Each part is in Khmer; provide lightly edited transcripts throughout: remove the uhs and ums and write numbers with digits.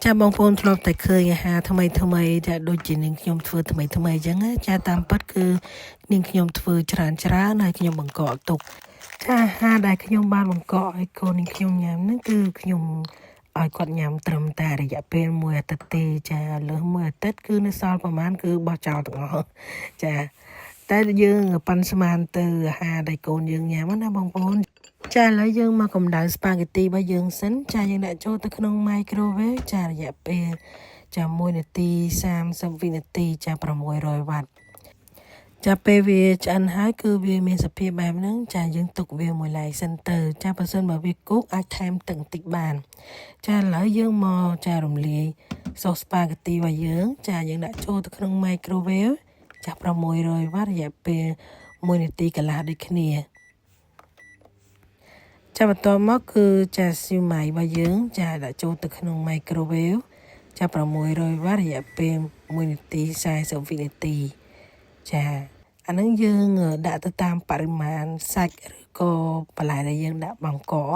ចាបងប្អូនធ្លាប់តែឃើញអាហារថ្មីថ្មីចាដូចជានាងខ្ញុំធ្វើថ្មីថ្មីអញ្ចឹងណាចាតាមពិតគឺនាងខ្ញុំធ្វើច្រើនច្រើនហើយខ្ញុំបង្កកទុកចាអាហារដែលខ្ញុំបានបង្កកឲ្យកូននាងខ្ញុំញ៉ាំហ្នឹងគឺខ្ញុំឲ្យគាត់ញ៉ាំត្រឹមតែរយៈពេលមួយអាទិត្យទេចាលើសមួយអាទិត្យគឺនៅសល់ប្រហែលគឺបោះចោលទាំងអស់ចាតែយើងប៉ាន់ស្មានទៅអាហារដែលកូនយើងញ៉ាំណាបងប្អូន ចាឥឡូវយើងមកកម្ដៅស្ប៉ាហ្គេទីរបស់យើងសិនចាយើងដាក់ចូលទៅក្នុង microwave ចារយៈពេលចា1នាទី30វិនាទីចា600វ៉ាត់ចាពេលវាឆ្អិនហើយគឺវាមានសភាពបែបហ្នឹងចាយើងទុកវាមួយឡែកសិនទៅចាបើសិនបើវាគោកអាចថែមទឹកបន្តិចបាន ចាឥឡូវយើងមកចារំលាយសូសស្ប៉ាហ្គេទីរបស់យើង ចាយើងដាក់ចូលទៅក្នុង microwave ចា600វ៉ាត់រយៈពេល1នាទីកន្លះដូចគ្នា ចាបន្ទាប់មកគឺចាស៊ីវម៉ៃរបស់យើង ចាដាក់ចូលទៅក្នុង microwave ចា600វ៉ាត់រយៈពេល1នាទី40វិនាទីចាអាហ្នឹងយើងដាក់ទៅតាមបរិមាណសាច់ឬក៏បន្លែដែលយើងដាក់បង្កក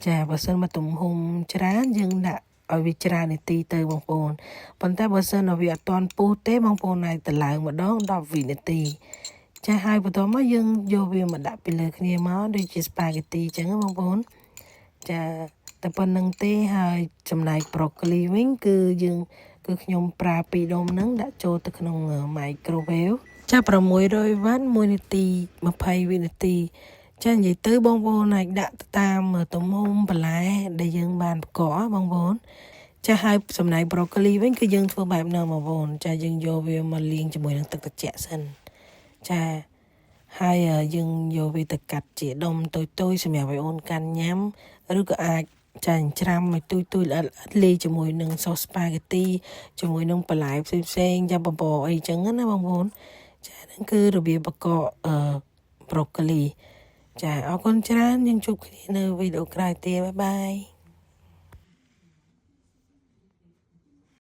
ចាបើសិនមកទំហំច្រើនយើងដាក់ឲ្យវាច្រើននាទីទៅបងប្អូនប៉ុន្តែបើសិនឲ្យវាអត់ទាន់ពុះទេបងប្អូនអាចតម្លើងម្ដង10វិនាទី ចាហើយបន្ទាប់មកយើងយកវាមកដាក់ពីលើគ្នាមកដូចជាស្ប៉ាហ្គេទីអញ្ចឹងណាបងប្អូនចាតែប៉ុណ្្នឹងទេហើយចំណែកប្រូកូលីវិញគឺយើងគឺខ្ញុំប្រើពីរដុំហ្នឹងដាក់ចូលទៅក្នុង microwave ចា600វ៉ាត់1នាទី20វិនាទីចានិយាយទៅបងប្អូនអាចដាក់ទៅតាមទំហំបន្លែដែលយើងបានបង្កកបងប្អូនចាហើយចំណែកប្រូកូលីវិញគឺយើងធ្វើបែបហ្នឹងបងប្អូនចាយើងយកវាមកលាងជាមួយនឹងទឹកត្រជាក់សិនចាហើយយើងយកវាទៅកាត់ជាដុំតូចៗសម្រាប់ឲ្យអូនកាន់ញ៉ាំឬក៏អាចចាចិញ្ច្រាំឲ្យទូចៗល្អិតៗលាយជាមួយនឹងសូសស្ប៉ាហ្គេទីជាមួយនឹងបន្លែផ្សេងៗចាំបបរអីចឹងណាបងប្អូនចាហ្នឹងគឺរបៀបបង្កកអឺប្រូកូលីចាអរគុណច្រើនយើងជួបគ្នានៅវីដេអូក្រោយទៀត bye bye.